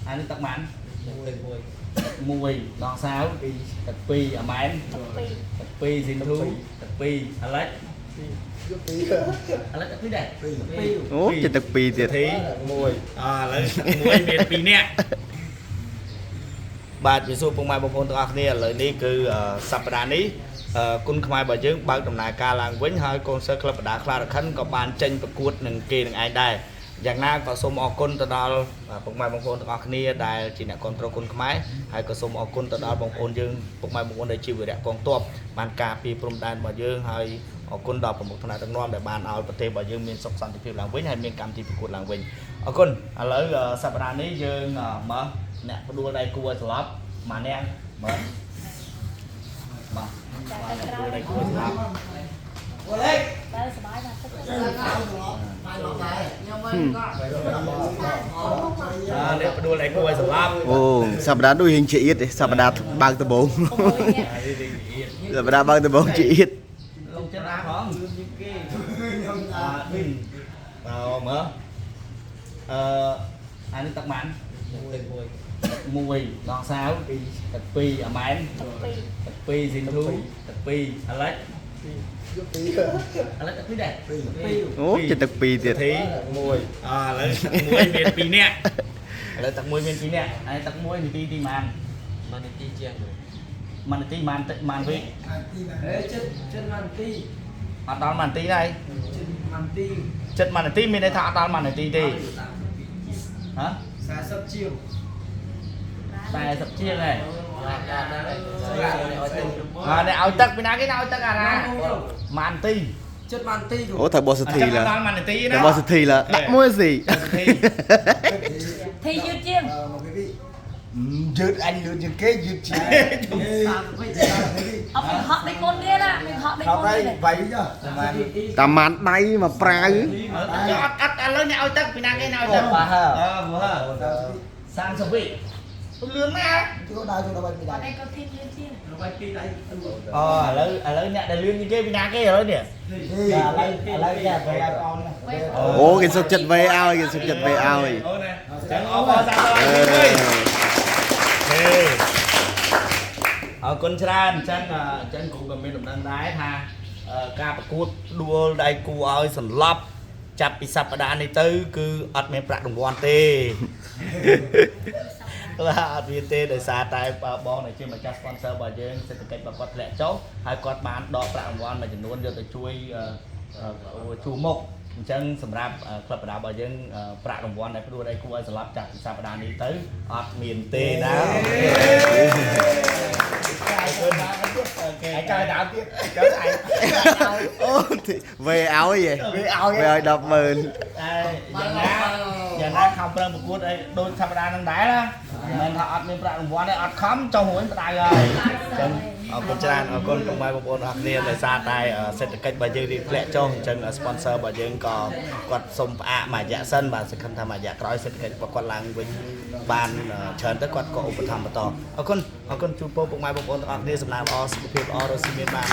អានេះទឹកម៉ាន់មួយដងសាវទឹកពីរអាម៉ែន ទឹកពីរ ទឹកពីរស៊ីនធូទឹកពីរអាឡិចអាឡិចទឹកពីរដែរពីរ អូចិត្តទឹកពីរទៀត ធី មួយ អឥឡូវទឹកមួយមានពីរនាក់បាទជំរាបសួរពុកម៉ែបងប្អូនទាំងអស់គ្នាឥឡូវនេះគឺសប្តាហ៍នេះគុណខ្មែររបស់យើងបើកដំណើរការឡើងវិញហើយកូនសិស្សក្លឹបបដាខ្លារខិនក៏បានចេញប្រកួតនឹងគេនឹងឯងដែរយ៉ាងណាក៏សូមអរគុណទៅដល់ពុកម៉ែបងប្អូនទាំងអស់គ្នាដែលជាអ្នកគ្រប់គ្រងគុណខ្មែរហើយក៏សូមអរគុណទៅដល់បងប្អូនយើងពុកម៉ែបងប្អូនដែលជាវីរៈកងទ័ពបានការពារព្រំដែនរបស់យើងហើយអរគុណដល់ប្រមុខថ្នាក់ដឹកនាំដែលបានឲ្យប្រទេសរបស់យើងមានសុខសន្តិភាពឡើងវិញហើយមានកម្មវិធីប្រកួតឡើងវិញអរគុណឥឡូវសប្តាហ៍នេះយើងមកអ្នកផ្ដួលដៃគួរឲ្យស្លាប់មួយអ្នកមើលមកអ្នកផ្ដួលដៃគួរឲ្យស្លាប់ តែសบายណាស់ទឹក អើអ្នកផ្ដួលដៃគួរឲ្យស្លាប់ អូសប្តាហ៍ដូចរៀងជាអៀតទេសប្តាហ៍បើកដំបងសប្តាហ៍បើកដំបងជាអៀត លោកចិត្តអាផងគេអើនេះបើមើលអឺអានេះទឹកម៉ាន់មួយដងសាវទឹកពីរអាម៉ែន ទឹកពីរ ទឹកពីរស៊ីនធូទឹកពីរអាឡិចអាឡិចទឹកពីរដែរពីរ អូចិត្តទឹកពីរទៀត ធី មួយ អើឥឡូវទឹកមួយមានពីរនាក់ឥឡូវទឹកមួយមានពីរនាក់ហើយទឹកមួយនាទីទីម៉ាន មួយនាទីជាង មួយនាទីម៉ានទឹកម៉ានវិ ហេចិត្តចិត្តមួយនាទី អត់ដល់មួយនាទីដែរ ចិត្តមួយនាទី ចិត្តមួយនាទីមានន័យថាអត់ដល់មួយនាទីទេហ៎ 40ជាង 40ជាងហើយ អ អើអ្នកឲ្យទឹកពីណាគេអ្នកឲ្យទឹកអារ៉ាមួយនាទី ចិត្តមួយនាទី អូត្រូវបោះសធីឡា អញ្ចឹងអត់ដល់មួយនាទីណា ត្រូវបោះសធីឡាដាក់មួយស៊ី ធី ធីយឺតជាង យឺតអញលឿនជាងគេយឺតជាង អត់មានហក់ដូចមុនទៀតណាមានហក់ដូច ថប់ មុន ហើយ ទៀត វាយចុះប្រហែល តាមម៉ានដៃមកប្រាវ អត់អត់ឥឡូវអ្នកឲ្យទឹកពីណាគេអ្នកឲ្យទឹក បាហើ អឺមើល30វិលឿនណាស់ ចូលដល់ចូលដល់ពី អ ដល់ ត់ឯងក៏ធីយឺតជាង អូឥឡូវឥឡូវអ្នកដែលលឿនជាងគេពីណាគេឥឡូវនេះ ឥឡូវឥឡូវគេវាយឲ្យអូន អូគេសុខចិត្តវេឲ្យគេសុខចិត្តវេឲ្យ អូណាអញ្ចឹងអបអរសាទរ អឺ ឲ្យហេអរគុណច្រើនអញ្ចឹងអញ្ចឹងគ្រូក៏មានដំណឹងដែរថាការប្រកួតដួលដៃគូឲ្យសន្លប់ចាប់ពីសប្តាហ៍នេះទៅគឺអត់មានប្រាក់រង្វាន់ទេ បាទអត់មានទេដោយសារតែបងដែលជាម្ចាស់ sponsor របស់យើងសេដ្ឋកិច្ចរបស់គាត់ធ្លាក់ចុះហើយគាត់បានដកប្រាក់រង្វាន់មួយចំនួនយកទៅជួយជួមុខអញ្ចឹងសម្រាប់ក្លឹបបដារបស់យើងប្រាក់រង្វាន់ដែលផ្ដួលដៃគួរឲ្យស្លាប់ចាប់ពីសប្តាហ៍នេះទៅអត់មានទេណាអរគុណ OK ហើយចើដើមទៀតចើឯង អូវេឲ្យហ៎ វាឲ្យ វេឲ្យ100000 តែយ៉ាងណាយ៉ាងណាខំប្រឹងប្រកួតអីដូចសប្តាហ៍ហ្នឹងដែរណាមិនមែនថាអត់មានប្រាក់រង្វាន់ទេអត់ខំចុះរួញបដៅហើយអញ្ចឹងអរគុណច្រើនអរគុណពុកម៉ែបងប្អូនអរគ្នាដោយសារតែសេដ្ឋកិច្ចរបស់យើងរៀងធ្លាក់ចុះអញ្ចឹង sponsor របស់យើងក៏គាត់សុំផ្អាកមួយរយៈសិនបាទសង្ឃឹមថាមួយរយៈក្រោយសេដ្ឋកិច្ចរបស់គាត់ឡើងវិញបានច្រើនទៅគាត់ក៏ឧបត្ថម្ភបន្តអរគុណអរគុណជូនពរពុកម៉ែបងប្អូនទាំងអស់គ្នាសំណាងល្អសុខភាពល្អរស់ស៊ីមានបាន